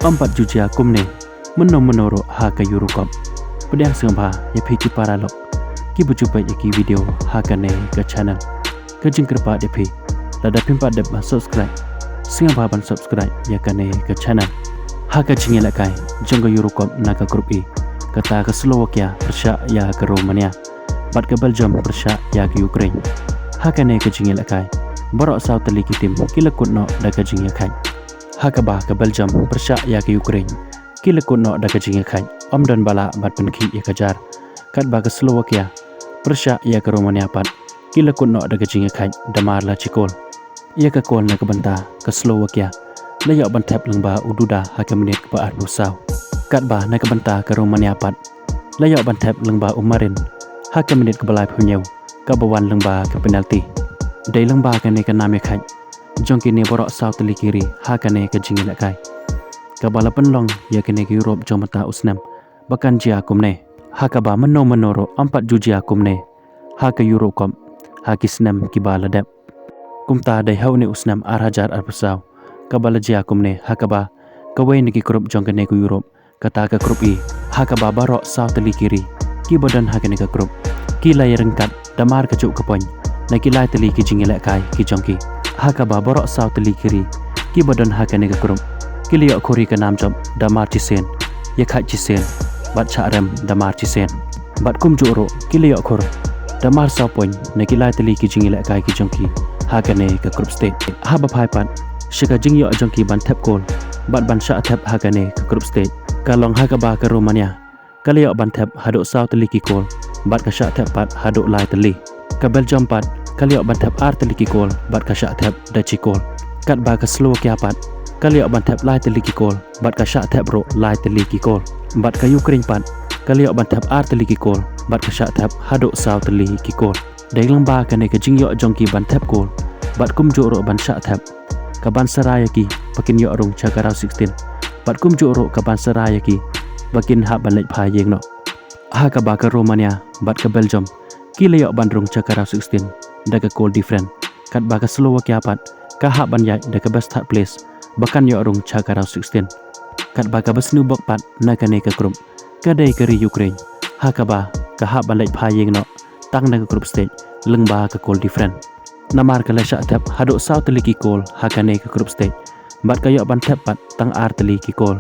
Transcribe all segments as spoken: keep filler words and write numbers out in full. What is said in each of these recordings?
ym pat ju jia kumne mynno mynno ruh ha ka Euro Cup. Pdiang sngewbha ïa phi ki paralok kiba ju peit ïa ki video ha kane ka channel. Ka jingkyrpad ïa phi, lada phim pat dep ban subscribe, sngewbha ban subscribe ïa kane ka channel. Ha ka jingïalehkai jong ka Euro Cup na ka Group E, kata ka Slovakia pyrshah ïa ka Romania, bad ka Belgium pyrshah ïa ka Ukraine. Ha kane ka jingïalehkai, baroh saw tylli ki team ki la kut noh da ka jingïakhaid. Ha kaba ka Belgium pyrshah ïa ka Ukraine, ki la kut noh da ka jingïakhaid, ym don ba lah ban pynkhih ïa ka jar. Katba ka Slovakia pyrshah ïa ka Romania pat, ki la kut noh da ka jingïakhaid da mar la shi kol. Ïa ka kol na ka bynta ka Slovakia la ïoh ban thep lyngba u Duda ha ka minit kaba arphew saw. Katba na ka bynta ka Romania pat, la ïoh ban thep lyngba u Marin ha ka minit kaba laiphew hynñiew, kaba wan lyngba ka penalty. Dei lyngba kane ka nam ïakhaid jong kine baroh saw tylli ki ri ha kane ka jingïalehkai, kaba la pynlong ïa kane ka Europe jong mynta u snem ba kan jia kumne, ha kaba mynno mynno ruh ym pat ju jia kumne ha ka Euro Cup ha ki snem kiba la dep. Kumta dei ha une u snem ar hajar arphew saw kaba la jia kumne, ha kaba kawei na ki group jong kane ka Europe, kata ka Group E, ha kaba baroh saw tylli ki ri kiba don ha kane ka group, ki la ïaryngkat da mar ka juh ka point na ki lai tylli ki jingïalehkai ki jong ki. Ha kaba baroh saw tylli ki ri kiba don ha kane ka group, ki la ïoh khur ïa ka nam jop da mar shisien, ïakhaid shisien, bad shah rem da mar shisien. Bad kumjuh ruh ki la ïoh khur da mar saw point na ki lai tylli ki jingïalehkai ki jong ki ha kane ka group stage. Haba phai pat sha ka jingïoh jong ki ban thep kol bad ban shah thep ha kane ka group stage, ka long ha kaba ka Romania ka la ïoh ban thep haduh saw tylli ki kol bad ka shah thep pat haduh lai tylli. Ka Belgium pat ka la ïoh ban thep ar tylli ki kol bad ka shah thep da shi kol. Katba ka Slovakia pat ka la ïoh ban thep lai tylli ki kol bad ka shah thep ruh lai tylli ki kol. Bad ka Ukraine pat ka la ïoh ban thep ar tylli ki kol bad ka shah thep haduh saw tylli ki kol. Dei lyngba kane ka jingïoh jong ki ban thep kol bad kumjuh ruh ban shah thep, ka ban sara ïa ki ba kin ïoh rung sha ka round sixteen, bad kumjuh ruh ka ban sara ïa ki ba kin hap ban leit phai ïing noh. Ha kaba ka Romania bad ka Belgium ki la ïoh ban rung sha ka round sixteen da ka goal different. Katba ka Slovakia pat ka hap ban ïaid da ka best third place ba kan ïoh rung sha ka round sixteen. Katba kaba sniewbok pat na kane ka group ka dei ka ri Ukraine, ha kaba ka hap ban leit phai ïing noh tang na ka group stage lyngba ka goal different, namar ka la shah thep haduh saw tylli ki kol ha kane ka group stage, bad ka ïoh ban thep pat tang ar tylli ki kol.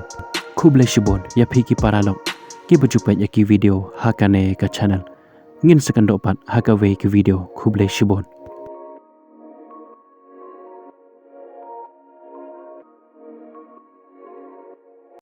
Khublei shibun ïa phi ki paralok kiba ju peit ïa ki video ha kane ka channel. Ngin sa kynduh pat ha kawei ka video. Khublei shibun.